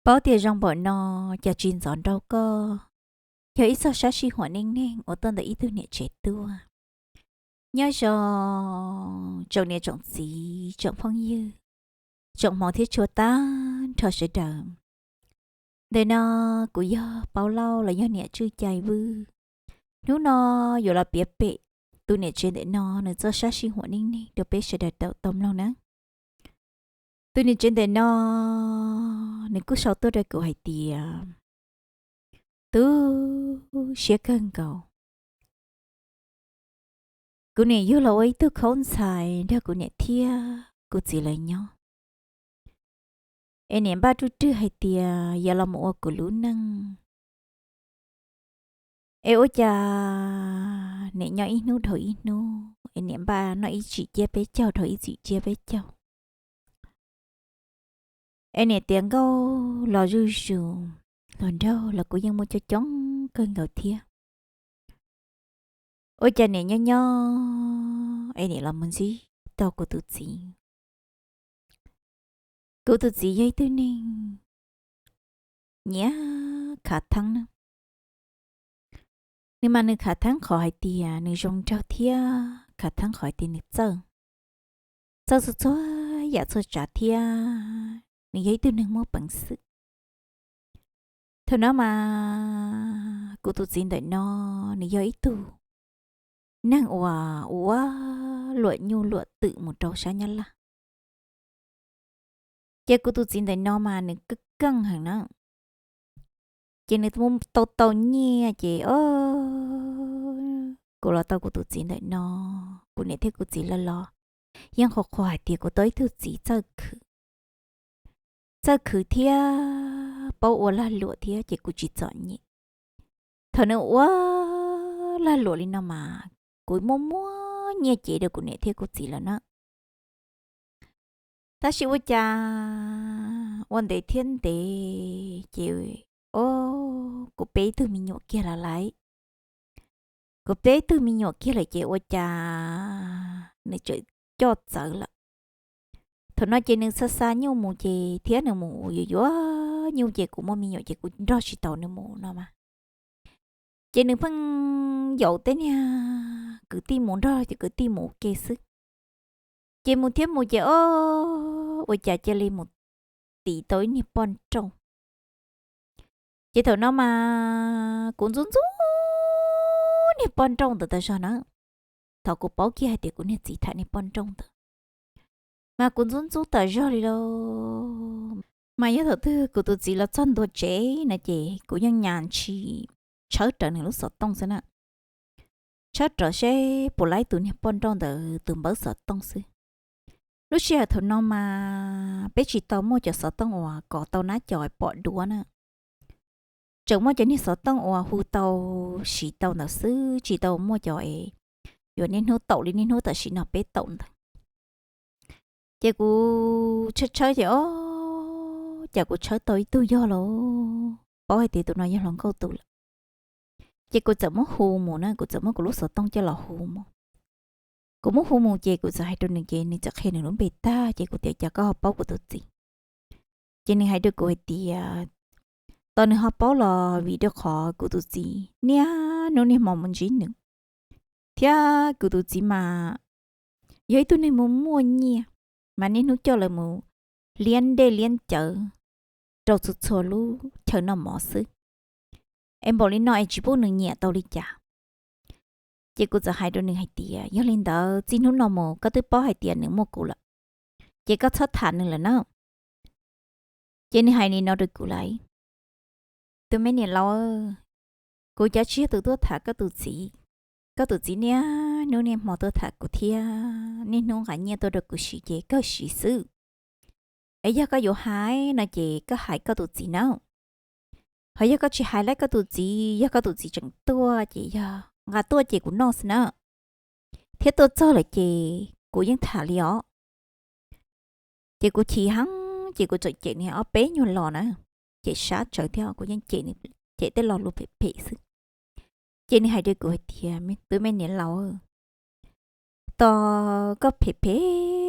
Paub tias zoo npaum no, cas tsis ntxov nrau koj. Yog ib txoj sab sij huam neej neeg uas tuaj ntawm ib tug niam tsev tuaj. Nyob zoo tsoom niam tsoom txiv tsoom phooj ywg, tsoom hmov thiab tshua tag nrho sawv daws. Ntawm no kuv yog Paub Lauj los yog niam Tswj Cai Vwj. Hnub no yuav los piav pem tus niam tsev ntawm no nws txoj sab sij huam neej neeg rau peb sawv daws tau mloog nawb. Tus niam tsev ntawm no nws kuj sau tuaj rau kuv hais tias, tu siab kawg nkaus. Kuv niam yug los ua ib tug khaub ntxhais nrog kuv niam thiab kuv txiv lawv nyob, es niam npaj ruaj rwg hais tias yuav los mus ua kuv lub neej. Es ua cas niam nyob ib hnub dhau ib hnub, es niam npaj noj ib tsim ciab peb caug dhau ib tsim ciab peb caug. Es niam tiav nkauj los zuj zus, hluas nraug los kuj yeej muaj coob coob kawg nkaus thiab. Ua cas niam nyob nyob es niam los mus ntsib tau kuv tus txiv. Kuv tus txiv yog ib tug neeg nyiam khav theeb na. Nws mas nws khav theeb qhov hais tias nws zoo nraug thiab khav theeb qhov hais tias nws txawj, txawj txhua txhua yam txhua tsav thiab nws yog ib tug neeg muaj peev xwm. Thaum no mas kuv tus txiv ntawm no nws yog ib tug neeg uas ua luam nyuj luam twm mus rau sab Nyab Laj. Ces kuv tus txiv ntawm no mas nws keej keej heev na. Ces nws muaj tau tau nyiaj ces, o, kuv los tau kuv tus txiv ntawm no, kuv niam thiab kuv txiv lawv los yeej qhuas qhuas hais tias kuv tau ib tug txiv txawj khwv, txawj khwv thiab paub ua lag luam thiab ces kuv tsis txom nyem. Thaum nws ua lag luam li no mas kuv muaj muaj nyiaj cev rau kuv niam thiab kuv txiv lawm na. Tab sis ua cas ua ntev thiab ntev ces, o, kuv peb ib tug me nyuam kiag lawm lauj. Kuv peb ib tug me nyuam kiag lawm ces ua cas nws tseem coj txawv lawm. Thaum no ces nws xa xa nyuj mus ces thiab nws mus yuav yuav nyuj ces kuv muaj me nyuam ces kuv nrog tsis tau nws mus no mas. Ces nws pheej yaum tej niag kwv tij mus nrog kwv tij mus ua ke xwb. Ces mus thiab mus ces, o, ua cas cia li mus tiv tau ib niag poj nrauj. Ces thaum no mas kuv ntxub ntxub niag poj nrauj ntawd tas zog na. Thaum kuv paub kiag hais tias kuv niag txiv tham niag poj nrauj ntawd mas kuv ntxub ntxub tas zog li lauj. Mas yog thaum twg kuv tus txiv los txog ntua tsev no ces kuv yeej nyas ntshis tshawb rawv nws lub xov tooj xwb na. Tshawb rawv seb puas laib tus niag poj nrauj ntawd tus npawb xov tooj xwb. Lub sij hawm thaum no mas peb tsis tau muaj cov xov tooj uas kov tau nab co pom duav na. Tseem muaj cov niag xov tooj uas hu tau siv tau ntawd xwb, tsis tau muaj cov es yuav niaj hnub taum li niaj hnub tam sim no peb taum ntawd. Ces kuv tshawb tshawb ces, o, cas kuv tshawb tau ib tug yog lawm, paub hais tias tus no yog hluas nkauj tus lawm. Ces kuv txawm muab hu mus na, kuv txawm muab kuv lub xov tooj coj los hu mus. Kuv muab hu mus ces kuv txawm hais rau nws ces nws txawm qhia nws lub npe tag ces kuv tias cas koj ho paub kuv tus txiv. Ces nws hais rau kuv hais tias, tos nws ho paub los vim rau qhov kuv tus txiv niaj hnub niaj hmo mus ntsib nws, thiab kuv tus txiv mas yog ib tug neeg muaj muaj nyiaj, mas niaj hnub coj lawv mus liab dej liab cawv rau txhua txhua lub chaw noj mov xwb. Es npaum li no es tsis pub nws nyiam tau li cas? Ces kuv txawm hais rau nws hais tias, yog li ntawd txij hnub no mus koj twb paub hais tias nws muaj kuv lawm, ces koj txhob tham nws lawm na. Ces nws hais li no rau kuv lauj, tus me niam laus, kuv cov tsis yog tus tuaj tham koj tus txiv. Koj tus txiv niaj hnub niaj hmo tuaj tham kuv thiab niaj hnub nqa nyiaj tuaj rau kuv siv ces kawg siv xwb. Es yog koj yuav hais no ces koj hais koj tus txiv na. Ho yog koj tsis hais laib koj tus txiv, yog koj tus txiv tseem tuaj ces yog nqa tuaj ces kuv noj xwb na. Thiab tuaj txog lawm ces kuv yeej tham li os. Ces kuv chim heev ces kuv txawm cem nws ob peb nyuag lo na, cem sab tsawv thiab kuv yeej cem nws, cem tej lo lus phem phem xwb. Ces nws hais rau kuv hais tias, tus me niam laus, tos koj phem phem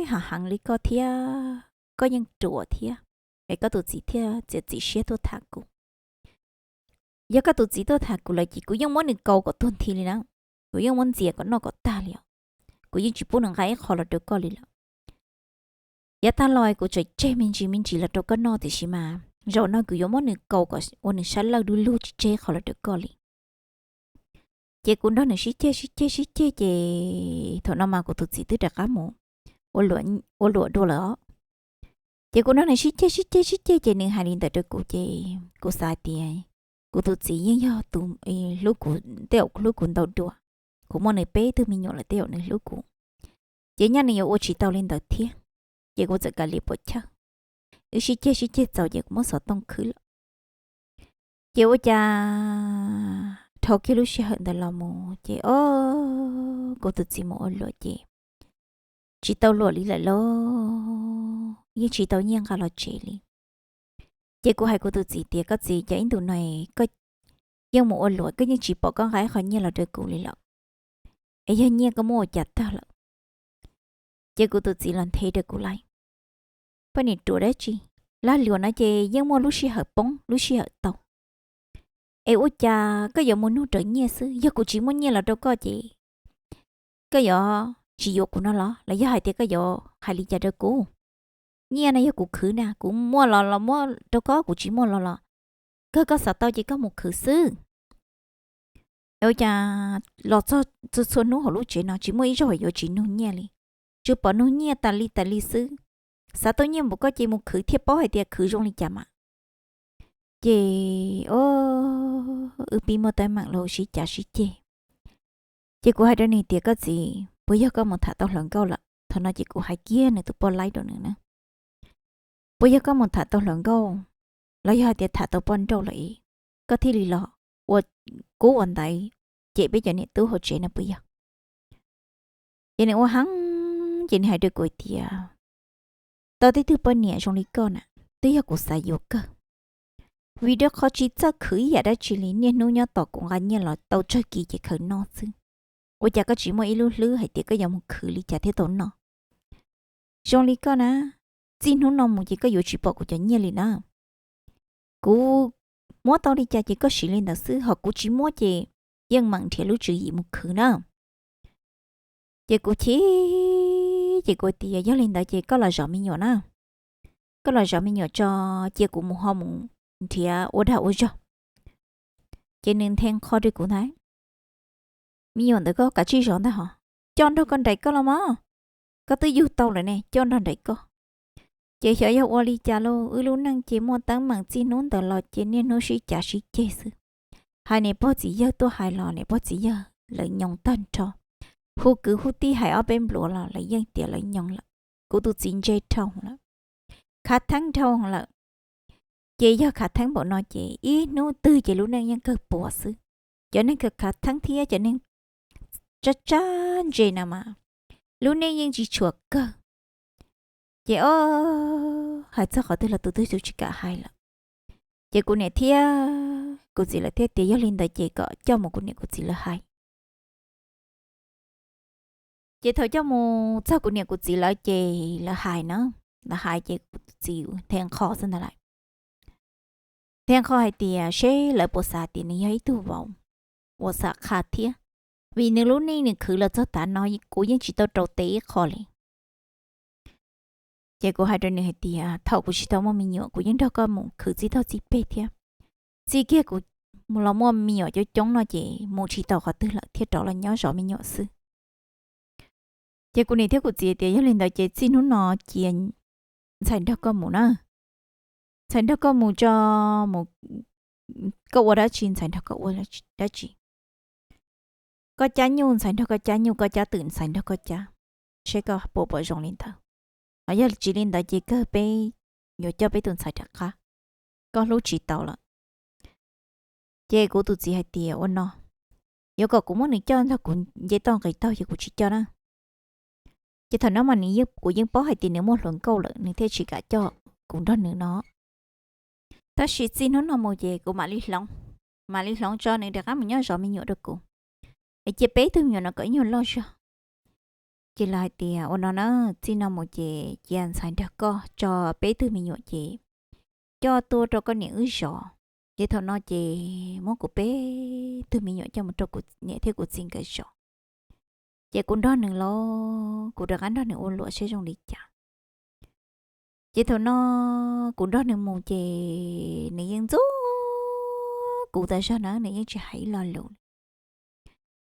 heev heev li koj thiab, koj yeej ruam thiab. es koj tus txiv thiaj txiav txim siab tuaj tham kuv. Yog koj tus txiv tuaj tham kuv lawm ces kuv yeej muab nws kaus kom tuag nthi li na, kuv yeej muab ntxias kom noj kom tag li os, kuv yeej tsis pub nws nqa ib qho los rau koj li lawm. Yav tag los kuv tseem tseg me ntsis me ntsis los rau koj noj, tiam sis mas zaum no kuv yuav muab nws kaus kom ua nws sab lawj du lug, tsis tseg ib qho los rau koj li. Ces kuv nrog nws sib ceg sib ceg sib ceg ces thaum no mas kuv tus txiv twb rov qab mus ua luam dua lawm os. Ces kuv nrog nws sib ceg sib ceg sib ceg ces nws hais li ntawd rau kuv ces kuv xav tias kuv tus txiv yeej yog tus hlub kuv, tej zaum hlub kuv ntau dua. Kuv muaj nws peb tug me nyuam lawm tej zaum nws hlub kuv. Ces nyaj nws yuav ua tsis tau li ntawd thiab. Ces kuv txawm kav liam puam chawj, wb sib ceg sib ceg txaus ces kuv muab xov tooj khwb lawm. Ces ua cas dhau kiag lub sij hawm ntawd los mus ces o, kuv tus txiv mus ua luam ces tsis tau luam li lawm lauj, yeej tsis tau nyiaj nqa los tsev li. Ces kuv hais kuv tus txiv tias, koj txiv, cas ib ntus no koj yeej mus ua luam koj yeej tsis pom koj nqa ib qho nyiaj los rau kuv li lawm, es yog nyiaj koj muab ua cas tag lawm? Ces kuv tus txiv los nthe rau kuv lais, poj niam ruam dab tsi, lag luam no ces yeej muaj lub sij hawm poob lub sij hawm tau. Es ua cas koj yuav mus nug raws nyiaj xwb, yog kuv tsis muaj nyiaj los rau koj ces koj yuav tsis yuav kuv no los? Los yog hais tias koj yuav hais li cas rau kuv? Nyiaj no yog kuv khwv na, kuv muaj los los muab rau koj, kuv tsis muaj los los kawg koj xav tau ces koj mus khwv xwb. Ua cas los txog txhua txhua hnub hauv lub tsev no tsis muaj ib zaug yuav tsis nug nyiaj li, tsuas pom nug nyiaj tas li tas li xwb. Xav tau nyiaj npaum koj ces mus khwv thiaj paub hais tias khwv zoo li cas mas. Ces o, wb pib muaj teeb meem los sib cav sib ceg. Ces kuv hais rau nws tias, koj txiv, puas yog koj mus tham tau hluas nkauj lawm? Thaum no ces kuv hais kiag nws tus poj laib rau nws na. Puas yog koj mus tham tau hluas nkauj los yog hais tias tham tau poj nrauj lawm es koj thiaj li los ua kub ua ntaiv cem peb cov niam tub hauv tsev no puas yog? Ces nws ua heev, ces nws hais rau kuv hais tias, tau tej tug poj niam zoo li koj na, twb yog kuv xav yuav kawg. Vim rau qhov tsis txawj khwv ib yam dab tsi li, niaj hnub nyob tos kuv nqa nyiaj los tau tsawg kis ces khaws noj xwb. Ua cas koj tsis muaj ib lub hlwb hais tias koj yuav mus khwv li cas thiaj tau noj? Zoo li koj na, txij hnub no mus ces koj yuav tsis pom kuv cov nyiaj li na. Kuv muab tau li cas ces koj siv li ntawd xwb, ho kuv tsis muab ces yeej meem nrhiav lub tswv yim mus khwv na. Ces kuv chim, ces kuv tias, yog li ntawd ces koj los zov me nyuam na, koj los zov me nyuam tso, cia kuv mus ho mus nrhiav ua dag ua zog. Ces nws nthe nqho rau kuv ntag, me nyuam ntawd koj kav tsij zov ntag hos, coj nrog koj nraim koj los mas, koj twb yug tau lawm ne, coj nrog nraim koj. Ces xyov yog ua li cas lauj, wb lub neej ces muaj teeb meem txij hnub ntawd los ces niaj hnub sib cav sib ceg xwb. Hais niam pog txiv yawg tuaj hais los niam pog txiv yawg lawv nyoos tag nrho, hu kwv hu tij hais ob peb npluav los lawv yeej tias lawv nyoos lawm. Kuv tus txiv ntse dhau lawm, khav theeb dhau lawm. Ces yog khav theeb npaum no ces ib hnub twg ces lub neej yeej kawg puas xwb. Cov neeg khav theeb thiab cov neeg tsab tsab ntse na mas lub neej yeej tsis tshuav kawg. Ces o, hais txog qhov twg los tus twg tus tsis kam hais lawm. Ces kuv niam thiab kuv txiv lawv thiaj tias yog li ntawd ces kom coj mus kuv niam kuv txiv lawv hais. Ces thaum coj mus txog kuv niam kuv txiv lawv ces lawv hais na, lawv hais ces kuv txiv nthe nqho xwb ntag lawm. Nthe nqho hais tias seb lawv puas xav tias nws yog ib tug vauv uas xam qha thiab, vim nws lub neej nws khwv los txog tav no kuv yeej tsis tau rau tes ib qho li. Ces kuv hais rau nws hais tias thaum kuv tsis tau muaj me nyuam kuv yeej nrog koj mus khwv txij toj txij peg thiab, txij kiag kuv los muaj me nyuam coob coob no ces mus tsis tau qhov twg lawm thiaj rov los nyob zov me nyuam xwb. Ces kuv niam thiab kuv txiv tias yog li ntawd ces txij hnub no cia ntxhais nrog koj mus na, ntxhais nrog koj mus tso, mus, koj ua dab tsi ntxhais nrog koj ua dab tsi, koj cab nyuj ntxhais nrog koj cab nyuj, koj cab twm ntxhais nrog koj cab, seb koj puas pom zoo li ntawd. Ho yog tsis li ntawd ces kawg peb yuav coj peb tus ntxhais rov qab, koj hlub tsis tau lawm. Ces kuv tus txiv hais tias ua no, yuav kom kuv muab nws coj nrog kuv nce toj nqis taug ces kuv tsis coj na. Ces thaum no mas nws, kuv yeej paub hais tias nws muaj hluas nkauj lawm nws thiaj tsis kam coj kuv nrog nws no. Tab sis txij hnub no mus ces kuv mam li hloov, mam li hloov tso nws rov qab mus nyob zov me nyuam rau kuv, es cia peb tug me nyuam no kom ib nyuag loj zog. Ces lawv hais tias ua no na, txij no mus ces cia ntxhais nrog koj tso, peb tug me nyuam ces coj tuaj rau koj niam wb zov. Ces thaum no ces muab kuv peb tug me nyuam coj mus rau kuv niam thiab kuv txiv nkawd zov. Ces kuv nrog nws los kuv rov qab nrog nws ua luam seb zoo li cas. Ces thaum no kuv nrog nws mus ces nws yeej ntxub kuv tas zog na, nws yeej tsis hais ib lo lus.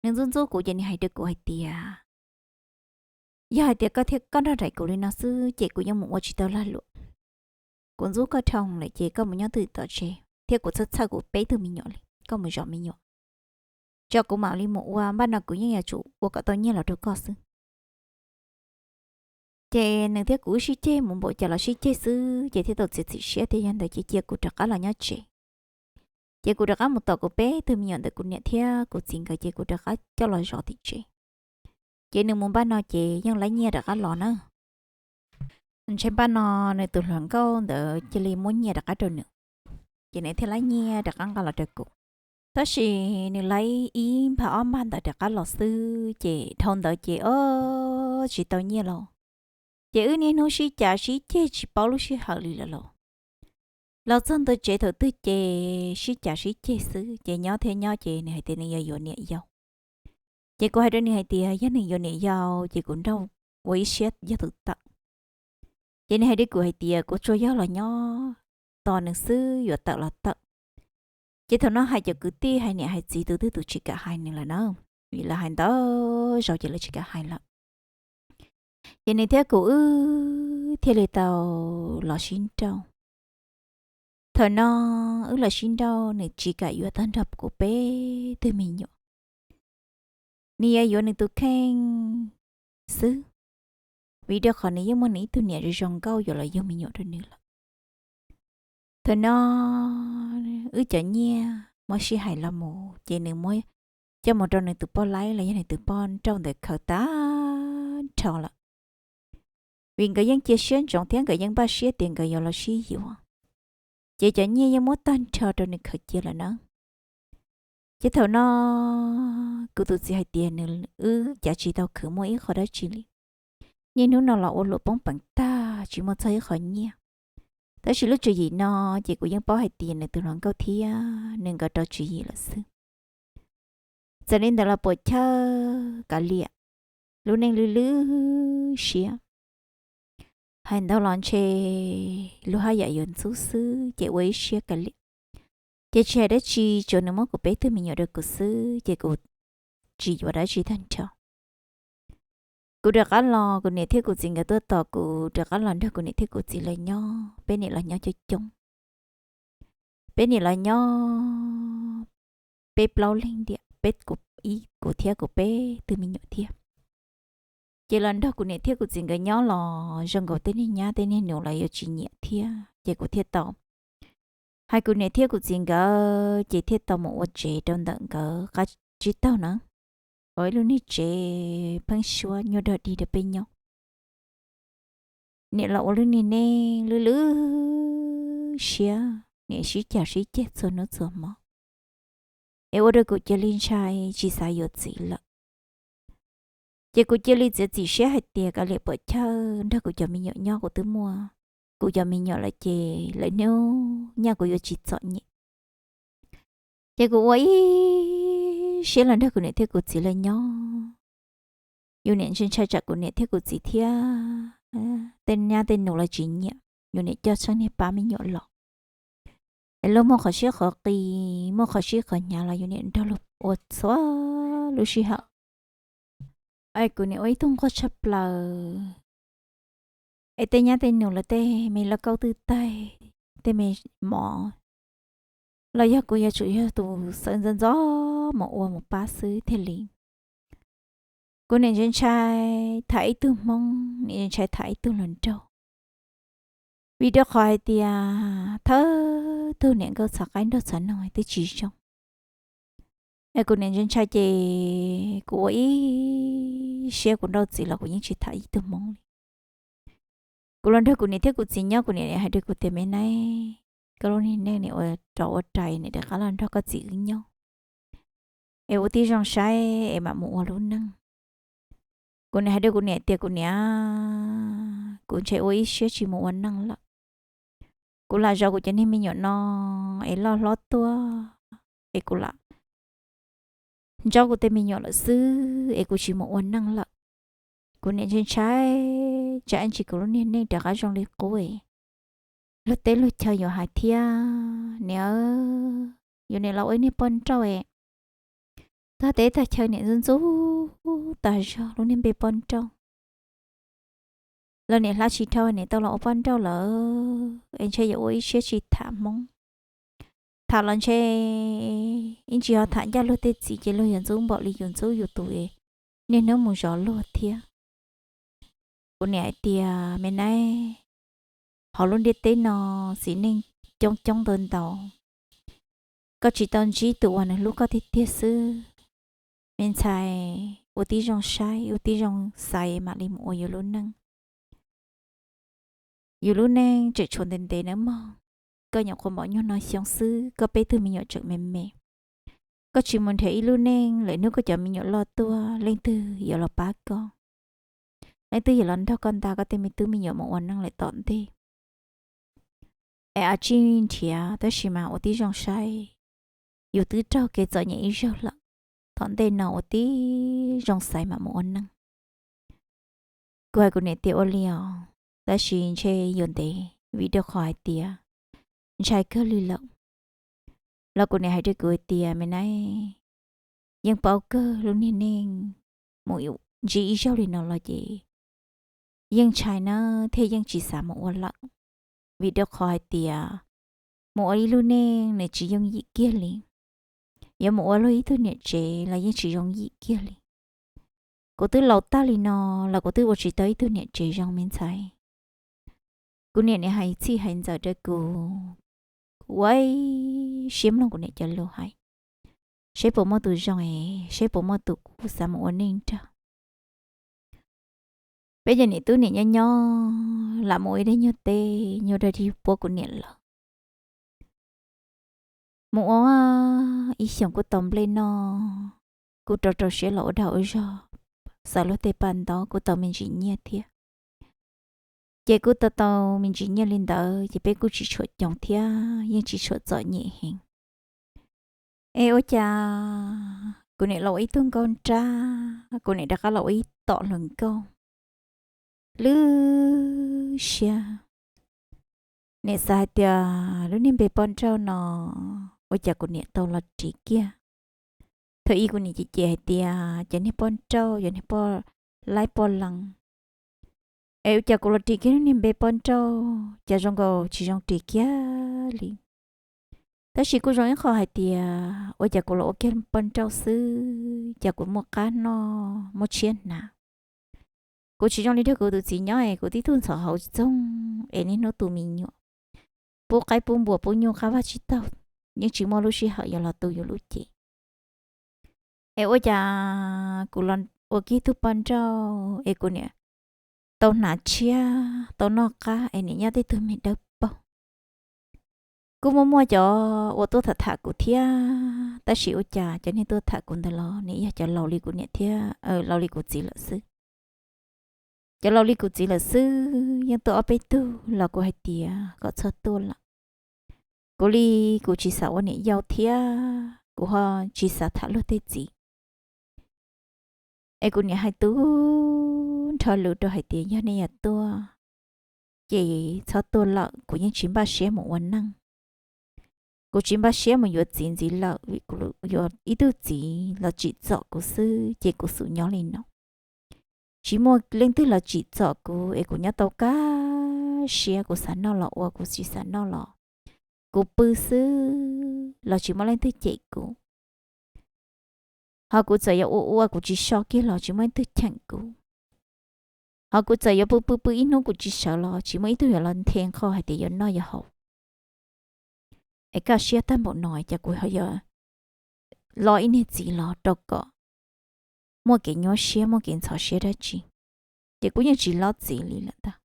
Nws ntxub ntxub kuv ces nws hais rau kuv hais tias, yog hais tias koj thiab koj nrog nraim kuv li no xwb ces kuv yeej mus ua tsis tau lag luam. Kuv ntxub koj dhau lawm ces koj mus nyob twj ywm tom tsev thiab kuv txhawj txhawj kuv peb tug me nyuam li, koj mus zov me nyuam tso kuv mam li mus ua, npaj no kuv yeej yuav tsum ua kom tau nyiaj los rau koj xwb. Ces nws thiab kuv wb sib ceg mus npaum cas los sib ceg xwb ces thiaj tau txiav txim siab tias yog ntawd ces cia kuv rov qab los nyob tsev. Ces kuv rov qab mus tom kuv peb tug me nyuam ntawm kuv niam thiab kuv txiv nkawd ces kuv rov qab coj los zov tim tsev. Ces nws mus npaj no ces yeej laib nyiaj rov qab los na. Ntshe npaj no nws tus hluas nkauj ntawd cia li muab nyiaj rov qab rau nws, ces nws thiaj laib nyiaj rov qab nqa los rau kuv. Tab sis nws laib ib npag ob npag ntawd rov qab los xwb ces dhau ntawd ces o tsis tau nyiaj los. Ces wb niaj hnub sib cav sib ceg tsis paub lub sij hawm li lawm los. Los txog ntua tsev thaum twg ces sib cav sib ceg xwb ces nyob thiab nyob ces nws hais tias nws yuav yuav niam yau. Ces kuv hais rau nws hais tias yog nws yuav niam yau ces kuv nrauj ua ib siab yog tus tawm. Ces nws hais rau kuv hais tias kuv tsuas yog los nyob tos nws xwb, yuav tawm los tawm. Ces thaum no hais cov kwv tij hais niam hais txiv tus twg tus tsis kam hais nws lawm na, vim lawv hais ntau zaus ces lawv tsis kam hais lawm. Ces nws thiab kuv wb thiaj li tau los sib nrauj. Thaum no wb los sib nrauj nws tsis kam yuav tag nrho kuv peb tug me nyuam, nws yuav yuav nws tus kheej xwb, vim rau qhov nws yeej muaj nws ib tug niam zoo zoo nkauj yuav los yug me nyuam rau nws lawm. Thaum no wb cov nyiaj muab sib hais los mus ces nws muab coj mus rau nws tus poj laib los yog nws tus poj nrauj ntawd khaws tag nrho lawm, vim nkawd yeej cia siab ntsoov thiab nkawd yeej npaj siab tias nkawd yuav los sib yuav. Ces cov nyiaj yeej muab tag nrho rau nws khaws cia lawm na. Ces thaum no kuv tus txiv hais tias nws wb cav tsis tau khwv muaj ib qho dab tsi li. Niaj hnub no los ua luam poob peev tag tsis muaj txog ib qho nyiaj. Tab sis lub tswv yim no ces kuv yeej paub hais tias nws tus hluas nkauj thiab nws nkawd rau tswv yim lawm xwb. Txawm li ntawd los puam chawj kav liam, lub neej lwj lwj siab. Hais ntau los ntshe lub haj yam yuav ntxub xwb ces ua ib siab kav liam. Ces tsis hais dab tsi, tsuas nws muab kuv peb tug me nyuam rau kuv xwb ces kuv tsis yuav dab tsi tag nrho. Kuv rov qab los, kuv niam thiab kuv txiv nkawd tuaj tos kuv rov qab los nrog kuv niam thiab kuv txiv lawv nyob, peb niam los nyob coob coob. Peb niam los nyob peb plaub leeg tiam, peb, kuv thiab kuv peb tug me nyuam thiab. Ces los nrog kuv niam thiab kuv txiv nkawd nyob los zoo nkaus tej niag nyab tej niag nus los yuav tsis nyiam thiab, ces kuv thiaj tau hais kuv niam thiab kuv txiv nkawd ces thiaj tau mus ua tsev rau ntawm nkawd qab tsib taug na, ua ib lub niag tsev pheeb suab nyuaj dog dig rau peb nyob. Niam los ua lub niag neej lwj lwj siab, niam sib cav sib ceg txhua hnub txhua hmo, es ua rau kuv cia li ntshai tsis xav yuav txiv lawm. Ces kuv cia li txiav txim siab hais tias kav liam puam chawj nrog kuv cov me nyuam nyob, kuv twb muaj kuv cov me nyuam lawm ces lawv hnub nyoog kuv yuav tsis txom nyem. Ces kuv ua ib siab los nrog kuv niam thiab kuv txiv lawv nyob. Yus niam ntshai ntshai tsam kuv niam thiab kuv txiv thiab tej nyab tej nus lawv tsis nyiam, yus niam coj tsheej niag pab me nyuam los. Es luag muaj qhov siab qhov qis, muaj qhov sib qhov hnyav los yus niam nrog luag ua txhua lub sij hawm. Es kuv niam ua ib tug nquag tshaj plaws. Es tej nyab tej nus lawv tej me lauj kaub twb taig, tej me mov los yog kuv yuav tsum yog tus xawv ntxov ntxov mus ua mus pab xwb thiaj li. Kuv niam ntshai ntshai tham ib tug hmoob, niam ntshai tham ib tug hluas nraug. Vim rau qhov hais tias thawj tug niam nkauj txhav qaib nrog txhav noog twb tsis zoo. Es kuv niam ntshai ntshai ces kuv ua ib siab kuv nrauj txiv los kuv yeej tsis tham ib tug hmoob li. Kuv los nrog kuv niam thiab kuv txiv nyob, kuv niam hais rau kuv tias me neej, koj lub niag neej niam ua rov ua rais niam rov qab los nrog koj txiv wb nyob, es ua tib zoo saib es mam mus ua lub neej. Kuv niam hais rau kuv niam tias kuv niam, kuv ntshe ua ib siab tsis mus ua neej lawm. Kuv lam zov kuv cov niag me nyuam no es loj hlob tuaj, es kuv lam ntsauv kuv tej me nyuam lawm xwb es kuv tsis mus ua neej lawm. Kuv niam ntshai ntshai tsam ntsis kuv lub niag neej rov qab zoo li qub es luag teb luag chaw yuav hais thiab. Niam, yus niam los ua ib niag poj nrauj es tag teb tag chaw niam ntxub ntxub tas zog lub niag npe poj nrauj. Los niam hla tsis dhau niam tau los ua poj nrauj lawm es ntshe yuav ua ib siab tsis tham Hmoob. Tham los ntshe ib ntsis ho tham ncaj luag tej txiv ces luag yuav ntxub npaum li yus ntxub yus tus es niaj hnub mus zov luag thiab. Kuv niam hais tias, me nab, hauv lub ntiaj teb no txiv neej coob coob ntau ntau, koj tsis tau ntsib tus uas nws hlub koj tiag tiag xwb. Me ntxhais, ua tib zoo saib ua tib zoo xaiv mam li mus ua yus lub neej. Yus lub neej tseem tshuav ntev ntev nawb mog. Koj nyuam qhuav npaum nyuag no xyoo xwb koj peb tug me nyuam tseem me me. Koj tsis mus nrhiav ib lub neej lwm hnub koj cov me nyuam loj tuaj leej twg yuav los pab koj? Leej twg yuav los nrog koj nta koj tej me tub me nyuam mus ua neej lawm tom ntej? Es a tsij nrhiav tab sis mas ua tib zoo saib, yus twb raug kev txom nyem ib zaug lawm, tom ntej no ua tib zoo xaiv mam mus ua neej. Kuv hais kuv niam tias ua li os, tab sis ntshe yuav ntev vim rau qhov hais tias ntshai kawg li lawm. Los kuv niam hais rau kuv hais tias, me nab, yeej paub kawg lub niag neej mus ntsib ib zaug li no los ces yeej ntshai na thiaj yeej tsis xav mus ua lawm. Vim rau qhov hais tias mus ua ib lub neej nws tsis yooj yim kiag li. Yuav mus ua luag ib tug niam tsev los yeej tsis yooj yim kiag li. Kuv twb laus tag li no los kuv twb ua tsis tau ib tug niam tsev zoo me ntxhais. Kuv niam nim hais txhij hais ntxaws rau kuv, kuv ua siab mloog kuv niam cov lus hais, seb puas muaj tus zoo es seb puas muaj tus kuv xav mus ua neej nrog. Peb cov niam tub niam nyob nyob lam mus ua ib daig nyuag teb nyuag dab dig puab kuv niam lawm. Mus ua ib xyoos kuj tau nplej noj, kuj rau rau siab los ua dag ua zog, xaws luag tej paj ntaub kuj tau me ntsis nyiaj thiab. Ces kuj tau tau me ntsis nyiaj li ntawd ces peb kuj tsis tshua coob thiab yeej tsis tshua txom nyem heev. Es ua cas kuv niam los ua ib tug nkauj nrab, kuv niam rov qab los ua ib tom hluas nkauj. Lwb siab, niam xav hais tias lub niag npe poj nrauj no ua cas kuv niam tau los ris kiag. Thaum ub kuv niam cem cem hais tias cov niag poj nrauj, cov niag poj laib poj lees, es ua cas kuv los ris kiag lub niag npe poj nrauj cas zoo nkaus tsis zoo ris kiag li. Tab sis kuj zoo ib qho hais tias ua cas kuv los ua kiag poj nrauj xwb cas kuv muaj qab noj muaj tshiab hnav. Kuv tsis zoo li nrog kuv tus txiv nyob es kuv tib tug ntxhov hauv txoog es niaj hnub tu me nyuam, pub qaib pub npua pub nyuj qab vaj tsib taug, yeej tsis muaj lub sij hawm yuav los tu yus lub cev. Es ua cas kuv los ua kiag tug poj nrauj es kuv niam tau hnav tshiab tau noj qab es niam nyob tej tug me dawb paug. Kuj muaj muaj cov uas tuaj tham tham kuv thiab, tab sis ua cas cov niag tuaj tham kuv ntawd los niam yog cov laus li kuv niam thiab laus li kuv txiv lawm xwb. Cov laus li kuv txiv lawm xwb yeej tuaj ob peb tug los kuv hais tias kom txhob tuaj lawm. Kuv li kuv tsis xav ua niam yau thiab kuv ho tsis xav tham luag tej txiv. Es kuv niam hais tu nrho lus rau hais tias yog nej yuav tuaj ces txhob tuaj lawm, kuv yeej tsis npaj siab mus ua neej. Kuv tsis npaj siab mus yuav txiv ntxiv lawm vim kuv yuav ib tug txiv los tsim txom kuv xwb ces kuv xub nyob li no. Tsis muaj leej twg los tsim txom kuv es kuv nyob tau kaj siab, kuv xav noj los ua, kuv tsis xav noj los kuv pw xwb los tsis muaj leej twg cem kuv. Ho kuv txawm yuav ua ua kuv tsis so kiag los tsis muaj ib tug cheem kuv. Ho kuv txawm yuav pw pw pw ib hnub kuv tsis sawv los tsis muaj ib tug yuav los nthe nqho hais tias yuav noj yuav haus. Es kaj siab tag npaum no cas kuv ho yuav lo ib niag txiv los rau kom muaj kev nyuaj siab muaj kev ntxhov siab dab tsi, ces kuv yeej tsis lo txiv li lawm ntag.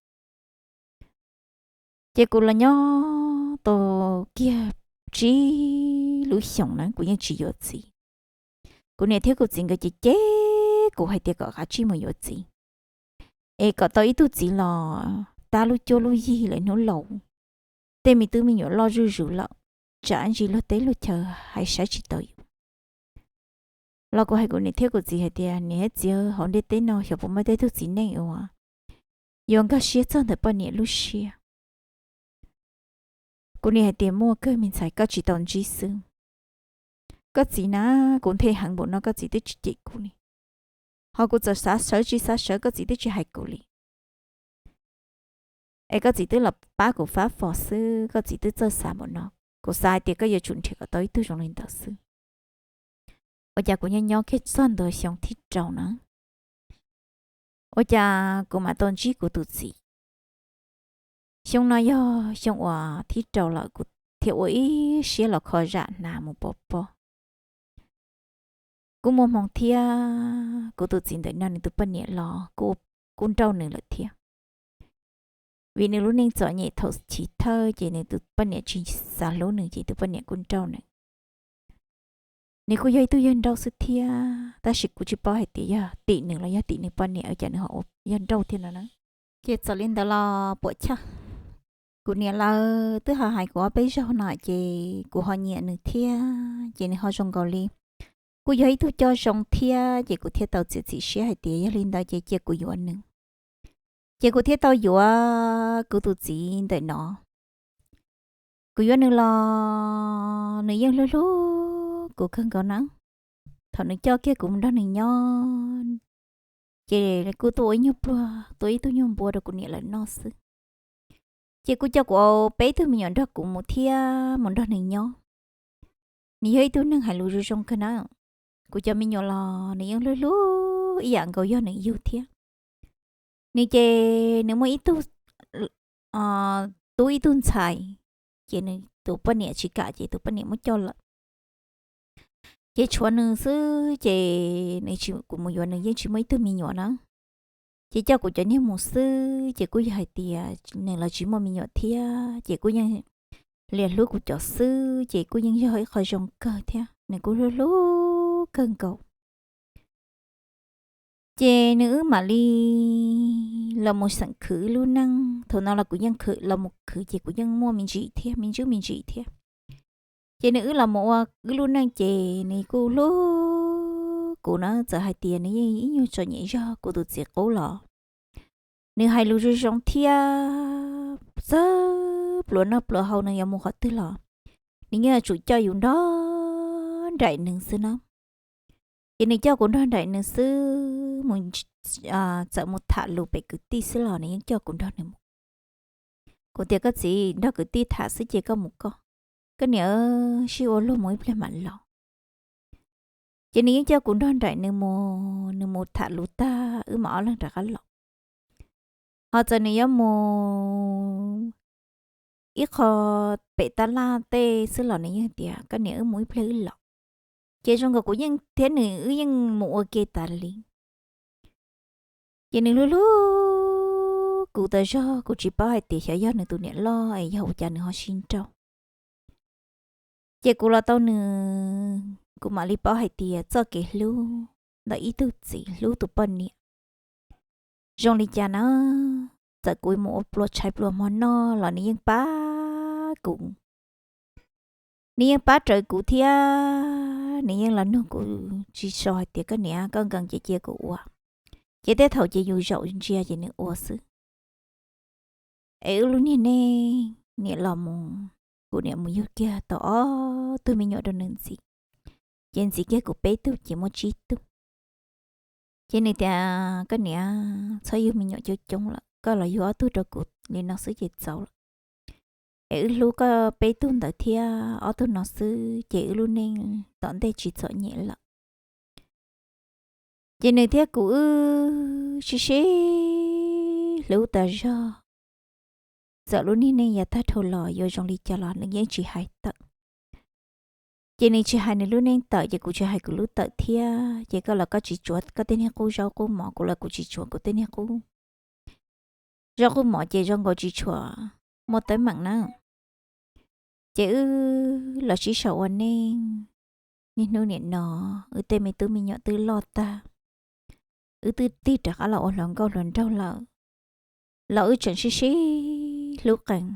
Ces kuv los nyob tau kiag tsib lub xyoos na kuv yeej tsis yuav txiv. Kuv niam thiab kuv txiv nkawd ces cem kuv hais tias kom kav tsij mus yuav txiv, es kom tau ib tug txiv los tab lub cuab lub yig lawm hnub laus. tej me tub me nyuam loj zuj zus lawm, tsam ntsis luag teb luag chaw hais saib tsis taus yus. Los kuv hais kuv niam thiab kuv txiv hais tias, niam thiab txiv, hauv ntiaj teb no xyov puas muaj tej tug txiv neej uas yuav nkag siab txog ntawm poj niam lub siab. Kuv niam hais tias, muaj kawg me ntxhais, koj tsis tau ntsib xwb. Koj txiv na, kuv nthe heev npaum no koj txiv twb tsis cem kuv li. Ho kuv txawm xav sawv tsis xav sawv koj txiv twb tsis hais kuv li. Es koj txiv twb los pab kuv fab fos xwb, koj txiv twb txawj xav npaum no. Kuv xav hais tias koj yuav tsum nrhiav kom tau ib tug zoo li ntawd xwb. Ua cas kuv nyob nyob kiag txog ntua xyoo thib rau na, ua cas kuv mam tau ntsib kuv tus txiv. Xyoo no yog xyoo uas thib rau lawm kuv thiaj ua ib siab los kho zam hnav mus pov pob. Kuj muaj hmoo thiab, kuv tus txiv ntawm no nws tus poj niam los kuj nrauj nws lawm thiab. Vim nws lub neej txom nyem thaum chiv thawj ces nws tus poj niam tsis xav hlub nws ces tus poj niam kuj nrauj nws. Nws kuj yog ib tug yawg nrauj xwb thiab, tab sis kuv tsis paub hais tias yog tim nws los yog tim nws poj niam ua cas nws ho ua yawg nrauj thiab no na. Ces txawm li ntawd los puam chawj, kuv niam lawv twb ho hais kuv ob peb zaug no ces kuv ho nyiam nws thiab ces nws ho zoo nkaus li kuj yog ib tug coj zoo thiab ces kuv thiaj tau txiav txim siab hais tias yog li ntawd ces cia kuv yuav nws. Ces kuv thiaj tau yuav kuv tus txiv ntawm no. Kuv yuav nws los nws yeej hlub hlub kuv kawg nkaus na. Thaum nws coj kiag kuv mus nrog nws nyob, ces kuj tuaj ua ib nyuag pluag, tuaj ib tug nyuag npua rau kuv niam lawv noj xwb. Ces kuj coj kuv peb tug me nyuam nrog kuv mus thiab mus nrog nws nyob. Nws yog ib tug neeg hais lus zoo zoo kawg na. Kuv cov me nyuam los nws yeej hlub hlub ib yam nkaus yog nws yug thiab. Nws ces nws muaj ib tug tub ib tug ntxhais, ces nws tus poj niam tsis kam ces tus poj niam muab coj lawm. Ces tshuav nws xwb ces nws tsis, kuv mus yuav nws yeej tsis muaj ib tug me nyuam na. Ces coj kuv cov niag mus xwb ces kuj yog hais tias nws los tsis muaj me nyuam thiab ces kuj yeej liam hlub kuv cov xwb ces kuj yeej yog ib qho zoo kawg thiab, nws kuj hlub hlub kawg nkaus. Ces nws wb mam li los mus xeem khwv wb lub neej, thaum no los kuv yeej khwv los mus khwv ces kuv yeej muaj me ntsis thiab, me ntsis me ntsis thiab. Ces nws wb los mus ua wb lub neej ces nws kuj hlub kuv na, txawm hais tias nws yeej ib nyuag txom nyem zog kuv tus txiv qub los nws hais lus zoo zoo thiab, txawj pluas noj pluas haus nws yuav mus qhov twg los nws yeej yuav tsum coj yus nrog nraim nws xwb na. Ces nws coj kuv nrog nraim nws xwb, mus txawm mus tham lus pem kwv tij xwb los nws yeej coj kuv nrog nws mus. Kuv tias koj txiv, nrog kwv tij tham xwb ces koj mus koj, koj niam sib ua luag mus ib pliag mam los. Ces nws yeej coj kuv nrog nraim nws mus, nws mus tham lus tag wb mam ob leeg rov qab los. Ho txawm nws yuav mus ib qho pem tab laj tej xwb los nws yeej tias koj niam wb mus ib pliag wb los. Ces zoo nkaus kuv yeej thiab nws wb yeej mus ua ke tas li. Ces nws hlub hlub kuv tas zog, kuv tsis paub hais tias xyov yog nws tus niam loj es yog ua cas nws ho sib nrauj. Ces kuv los tau nws, kuv mam li paub hais tias txoj kev hlub ntawm ib tug txiv hlub tus poj niam zoo li cas na. Txawm kuv mus ua pluas tshav pluas hmo noj los nws yeej pab kuv. Nws yeej pab rawv kuv thiab nws yeej los nug kuv tsis so hais tias koj niam koj nkees ces cia kuv ua. Ces tej thaum ces yus zaum ntsia ces nws ua xwb. Es wb lub niag neej niam los mus, kuv niam mus yug kiag tau ob tug me nyuam rau nws ntxiv. Ces ntxiv kiag kuv peb tug ces muaj tsib tug. Ces nws tias koj niam txhob yug me nyuam coob coob lawm, koj los yug ob tug rau kuv li no xwb ces txaus lawm. Es wb hlub koj peb tug ntawd thiab ob tug no xwb ces wb lub neej tom ntej tsis txom nyem lawm. Ces nws thiab kuv wb sib sib hlub tas zog. Txawm lub niag neej yav tag dhau los yuav zoo li cas los nws yeej tsis hais tawm. Ces nws tsis hais nws lub neej tawm ces kuv tsis hais kuv lub tawm thiab. Ces koj los koj tsis tsuav koj tej niag qub zaub qub mov, kuv los kuv tsis tsuav kuv tej niag qub zaub qub mov ces zoo nkaus tsis tshua muaj teeb meem na. Ces wb los sib sau ua neej, niaj hnub nim no wb tej me tub me nyuam twb loj tag, wb twb tig rov qab los ua hluas nkauj hluas nraug lawm, los wb tseem sib sib hlub qees.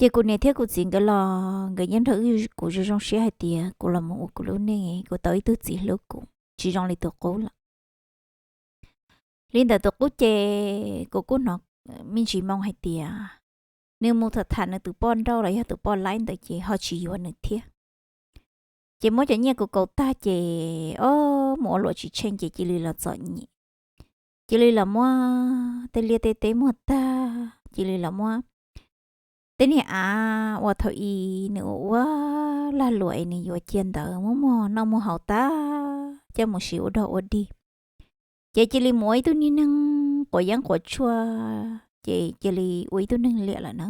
Ces kuv niam thiab kuv txiv nkawd los nkawd yeej nrog kuv zoo zoo siab hais tias kuv los mus ua kuv lub neej, kuv tau ib tug txiv hlub kuv tsis zoo li tus qub lawm. Li ntawm tus qub ces kuv kuj hnov me ntsis moo hais tias nws mus tham tham nws tus poj nrauj los yog tus poj laib ntawd ces ho tsis yuav nws thiab. Ces muab cov nyiaj kuv kaus tag ces, o, mus ua luam tsis tsheej ces cia li los txom nyem. Cia li los muab tej liaj tej teb muag tag, cia li los muab tej niag av uas thaum ub nws ua ua lag luam es nws yuav cia ntawd muab muag noj muag haus tag coj mus siv ua dog ua dig. Ces cia li mus ua ib tug niag neeg quav yeeb quav tshuaj, ces cia li ua ib tug neeg liam lawm na.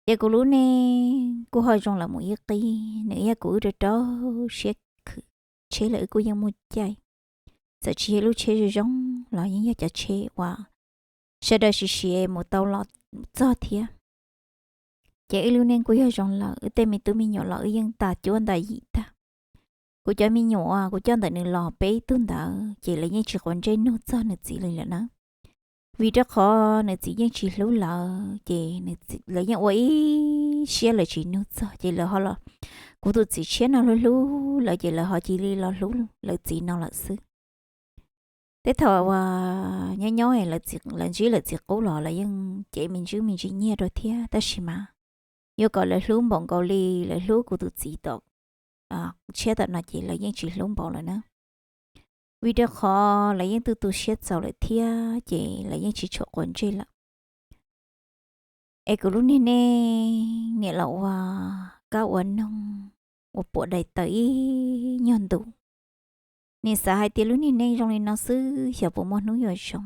Ces kuv lub neej kuj ho zoo lawm mus ib qib, nws yog kuv wb rau rau siab khwv, tsheb los wb kuj yeej muaj caij. Txawm tsis yog lub tsheb zoo zoo los yeej yog cov tsheb uas sawv daws siv siv mus tau los txog thiab. Ces wb lub neej kuj yog zoo lawm, wb tej me tub me nyuam los wb yeej tas cuab ntas yim tag. Kuv cov me nyuam uas kuv coj ntawm nws los peb ib tug ntawd ces lawv yeej tsis quav ntsej nug txog nws txiv li lawm na. Vim rau qhov nws txiv yeej tsis hlub lawv ces lawv yeej ua ib siab lawv tsis nug txog ces lawv ho los, kuv tus txiv tshiab no hlub hlub lawv ces lawv ho cia li los hlub lawv txiv no lawm xwb. Tej thaum uas nyob nyob lawv ntsib lawv txiv qub los lawv yeej cev me ntsis me ntsis nyiaj rau thiab, tab sis mas yuav kom lawv hlub npaum nkaus li lawv hlub kuv tus txiv tom tshiab tom no ces lawv yeej tsis hlub npaum lawm na. Vim rau qhov lawv yeej tu tu siab txaus lawm thiab ces lawv yeej tsis tshua quav ntsej lawm. Es kuv lub niag neej niam los ua kab ua noog, ua puas daim tawv ib nyuag ntus. Nim xav hais tias lub niag neej zoo li no xwb xyov puas muaj hnub yuav zoo.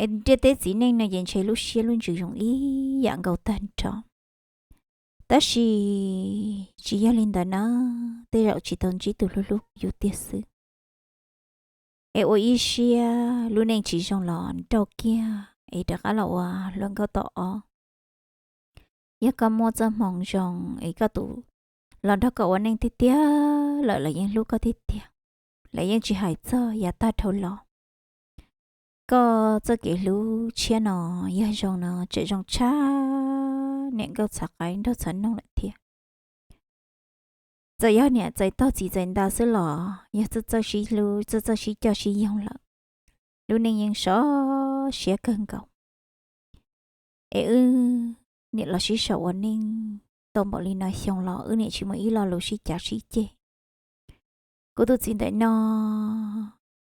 Es ntiaj teb txiv neej no ces ntshe lub siab lub ntsws zoo ib yam nkaus tag nrho. Tab sis tsis yog li ntawd na, tej zaum tsis tau ntsib tus hlub hlub yus tiag xwb. Es ua ib siab lub neej tsis zoo los nrauj kiag es rov qab los ua hluas nkauj tom ob. Yog koj muaj txoj hmoo zoo es koj tus los nrog koj ua neej tiag tiag lawm lawv yeej hlub koj tiag tiag, lawv yeej tsis hais txog yav tag dhau los. Koj txoj kev hlub tshiab no yog zoo no tseem zoo tshaj niam nkauj txhav qaib nraug txhav noog lawm thiab. Txawm yog niam txais tog txiv txais nta xwb los yog txawj txawj sib hlub txawj txawj sib coj sib yoog lawm, lub neej yeej sov siab kawg nkaus. Es wb niam los sib sau ua neej tau npaum li no xyoo los wb niam tsis muaj ib lo lus sib cav sib ceg. Kuv tus txiv ntawm no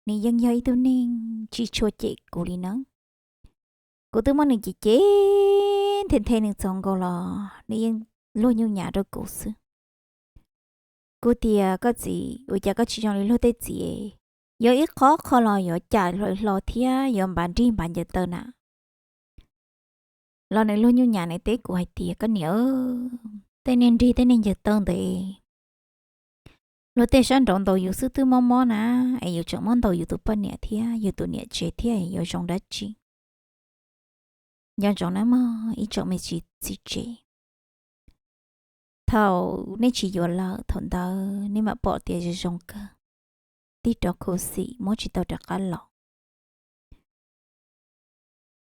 nws yeej yog ib tug neeg tsis tshua cem kuv li na. Kuv twb muab nws cem cem nthe nthe nws txaus nkaus los nws yeej luag nyuj nyam rau kuv xwb. Kuv tias koj txiv, ua cas koj tsis zoo li luag tej txiv, yuav ib qho qho los yuav cam hlo thiab yuav npav nrig npav ncaws taw na. Los nws luag nyuj nyam nws teb kuv hais tias koj niam, tej niag nrig tej niag ncaws taw ntawd luag tej sab nraud ntaus yus xwb twb mob mob na, es yus tseem muab ntaus yus tus poj niam thiab yus tus niam tsev thiab yuav zoo dab tsi? Nco ntsoov nawb mog ib tsoom me txiv tsev, thaum nej tsis yuav lawm thaum ntawd nej mam pom tias zoo zoo kawg, tig rov khuv xim muab tsis tau rov qab los.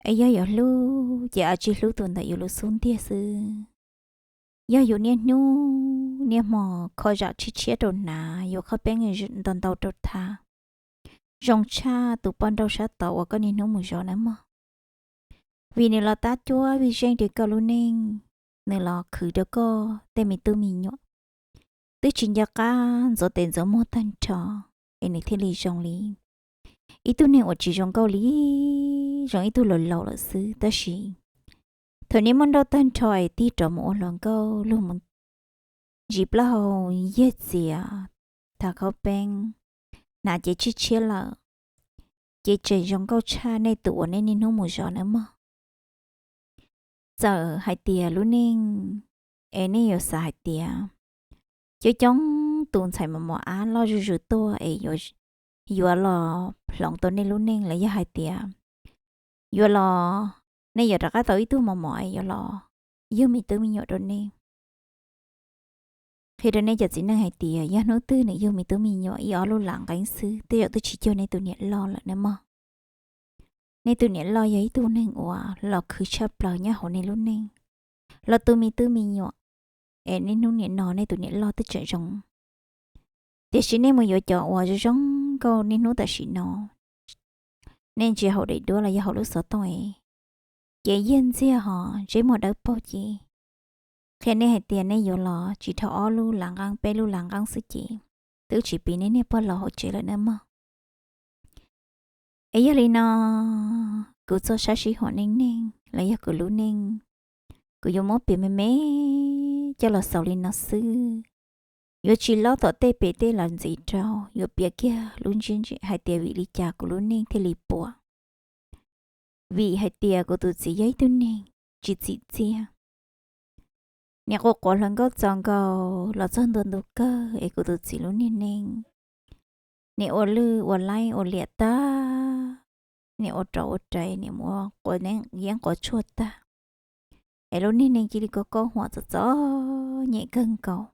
Es yog yuav hlub ces a tsis hlub tus ntawm yus lub xub ntiag xwb. Yog yus niaj hnub niaj hmo kho zam tshiab tshiab rau hnav, yuav qhov peeb ntau ntau rau tha, zoo tshaj tus poj nrauj sab tod uas koj niaj hnub mus zov nawb mog. Vim nws los tab cuab vij zeej rau koj lub neej, nws los khwv rau koj tej me tub me nyuam, twb tsis nco qab ntxuav tes ntxuav muag tag nrho, es nws thiaj li zoo li ib tug neeg uas tsis zoo nkauj li, zoo ib tug laus laus lawm xwb. Tab sis thaum nej muaj nrauj tag nrho es tig rov mus ua hluas nkauj, luag mus ntsis plaub hau yiag txias, thav khaub peeb, hnav cev tshiab tshiab lawm, ces tseem zoo nkauj tshaj nej tus uas nej niaj hnub mus zov nawb mog. Txawm hais tias lub neej es nej yuav xav hais tias coob coob tus ntxhais mos mos ab loj zuj zus tuaj es yuav los hloov tau nej lub neej los yog hais tias yuav los, nej yuav rov qab tau ib tug mos mos es yuav los yug me tub me nyuam rau nej. Qhia rau nej cov txiv neej hais tias yog hnub twg nws yug me tub me nyuam ib ob lub lam nqeeb xwb tej zaum twb tsis cuag nej tus niam loj lawm nawb mog. Nej tus niam loj yog ib tug neeg uas los khwv tshaj plaws nyob hauv nej lub neej. los tu me tub me nyuam, es niaj hnub nim no nej tus niam loj twb tseem zoo, tiam sis nej mus yuav cov uas zoo zoo nkauj niaj hnub tam sim no, nej ntsia hauv daim duab los yog hauv lub xov tooj es ces yag ntxiag hos ntsej muag dawb paug ces qhia nej hais tias nej yuav los tsis dhau ob lub lav nqeeb peb lub lav nqeeb xwb ces twb tsis piv nej niag pog laus hauv tsev lawm nawb mog. Es yog li no, kuv txoj sab sij huam neej neeg los yog kuv lub neej, kuv yuav muab piav me me coj los xaus li no xwb. Yuav tsis lob tom tej pem tej los ntxiv rau, yuav piav kiag lub ntsiab hais tias vim li cas kuv lub neej thiaj li puas. Vim hais tias kuv tus txiv yog ib tug neeg tsis txim txiaj, nim quas quav hluas nkauj txaus nkaus los txog ntua ntu kawg es kuv tus txiv lub niag neej nim ua lwj ua laib ua liam tag, nim ua rov ua rais, nim ua quav yeeb quav tshuaj tag, es lub niag neej cia li koj kaub huam txom txom nyem kawg nkaus.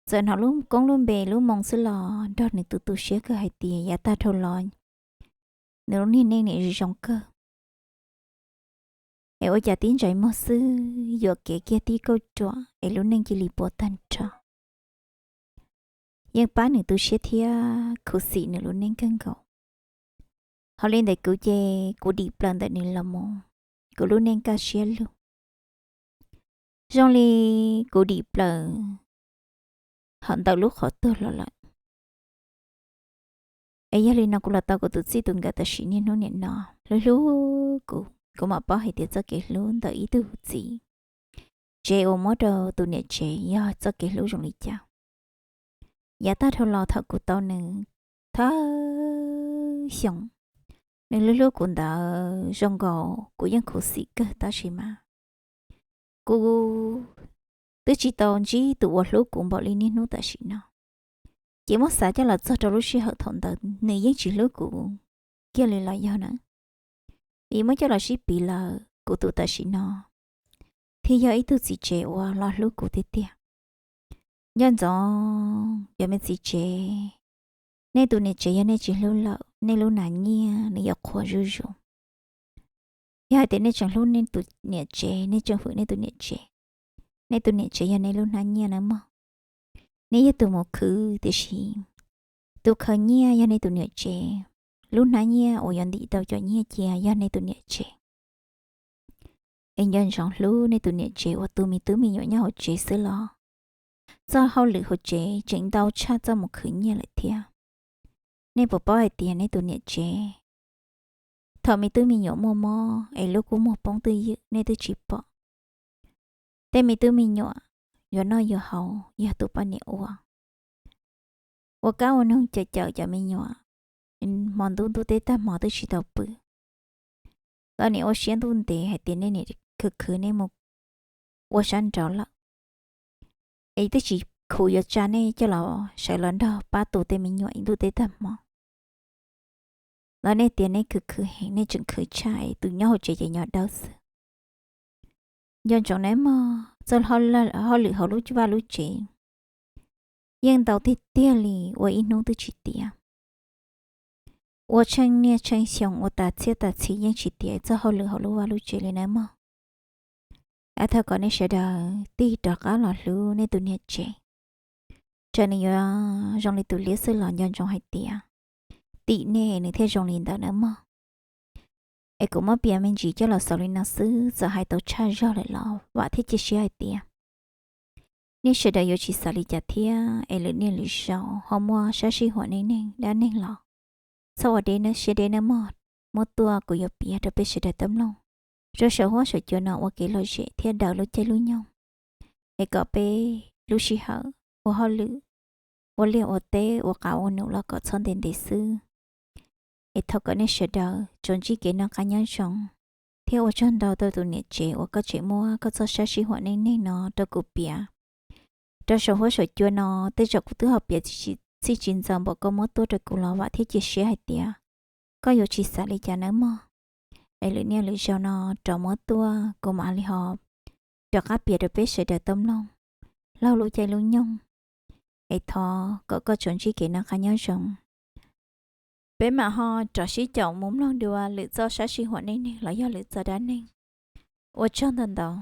Txawm hnov lub koob lub npe lub moo xwb los nrog nws tu tu siab kawg hais tias yav tag dhau los nws lub niag neej nim zoo zoo kawg. Es ua cas tib ntsais muag xwb yuam kev kiag tib kauj ruam es lub neej cia li puas tag nrho. Yeej pab nws tu siab thiab khuv xim nws lub neej kawg nkaus. Ho li ntawm kuv ces kuv dim plaws ntawm nws los mus, kuv lub neej kaj siab lug. Zoo li kuv dim plaws hov ntawm lub qhov tuag los lawm. Es yog li no kuv los tau kuv tus txij tus nkawm tam sim niaj hnub nim no hlub hlub kuv, kuv mam paub hais tias txoj kev hlub ntawm ib tug txiv tsev uas muab rau tus niam tsev yog txoj kev hlub zoo li cas. Yav tag dhau los thaum kuv tau nws thawj xyoo, nws hlub hlub kuv ntawd zoo nkaus kuv yeej khuv xim kawg tab sis mas kuv twb tsis tau ntsib tus uas hlub kuv npaum li niaj hnub tam sim no. Ces muab xav coj los txog rau lub sij hawm thaum ntawd nws yeej tsis hlub kuv kiag li los yog na. Vim muab coj los sib piv lawm kuv tus tam sim no thiaj yog ib tug txiv tsev uas los hlub kuv tiag tiag. Nco ntsoov cov me txiv tsev, nej tus niam tsev yog nej tsis hlub lawm nej lub nas nyiaj nws yuav qhuav zuj zus. Yog hais tias nej tseem hlub nej tus niam tsev, nej tseem hwm nej tus niam tsev, nej tus niam tsev yog nej lub hnab nyiaj nawb mog. Nej yog tus mus khwv tiam sis tus khaws nyiaj yog nej tus niam tsev, lub hnab nyiaj uas yuav ntim tau cov nyiaj cia yog nej tus niam tsev. Es nco ntsoov hlub nej tus niam tsev uas tu me tub me nyuam nyob hauv tsev xwb los txoj hauj lwm hauv tsev tseem ntau tshaj txoj mus khwv nyiaj lawm thiab. Nej puas paub hais tias nej tus niam tsev thaum me tub me nyuam muaj mob es lub kua muag poob twj ywm nej twb tsis pom. Tej me tub me nyuam yuav noj yuav haus yog tus poj niam ua, ua kab ua noog cawm cawm cov me nyuam, hmo ntuj ntuj teb tag hmo twb tsis tau pw. Los nim ua siab ntuj ntev hais tias nej nim khwv khwv nej mus ua sab nraud lawm, es twb tsis khuv yuav tsa nej coj los sawv los nrog pab tu tej me nyuam ib ntuj teb tag hmo. Los nej tias nej khwv khwv heev, nej tseem khwv tshaj es tus nyob hauv tsev ces nyob dawb xwb. Nco ntsoov nawb mog, txoj hauj lwm hauv lub vaj lub tsev yeej ntau tiag tiag li, ua ib hnub twb tsis tiav. Ua tsheej niaj tsheej xyoo, ua tas txhiab tas txhis yeej tsis tiav txoj hauj lwm hauv lub vaj lub tsev li nawb mog. Thov kom nej sawv daws tig rov qab los hlub nej tus niam tsev. Txawm nws yuav zoo li tus liab xwb los nco ntsoov hais tias tim nej nws thiaj zoo li ntawd nawb mog. Es kuv muab piav me ntsis coj los xaus li no xwb, txawm hais tau tshaj zog lawm los vam thiab cia siab hais tias nej sawv daws yuav tsis xav li cas thiab es lwm niaj lwm zaus ho muaj sab sij huam neej neeg dab neeg los txhob ua deb siab deb nawb mog. Muab tuaj kuv yuav piav rau peb sawv daws tau mloog rau saum huab saum cua no ua kev lom zem thiab daws lub caij lub nyoog, es kom peb lub sij hawm ua hauj lwm, ua liaj ua teb, ua qav ua num los kom txhob ntev ntev xwb. Es thov kom nej sawv daws tsuas ntsib kev noj qab nyob zoo, thiab ua tsaug ntau rau tus niam tsev uas koj tseem muab koj txoj sab sij huam neej neeg no rau kuv piav rau saum huab saum cua no. Tej zaum kuv twb ho piav txij tsis ntxaws npaum koj muab tuaj rau kuv los vam thiab cia siab hais tias koj yuav tsis xav li cas nawb mog. Es lwm niaj lwm zaus no rov muab tuaj kuv mam li ho rov qab piav rau peb sawv daws tau mloog laug lub caij lub nyoog. Es thov kom koj tsuas ntsib kev noj qab nyob zoo. Peb mam ho rov sib caum mus mloog dua lwm txoj sab sij huam neej neeg los yog lwm txoj dab neeg. Ua tsaug ntau ntau.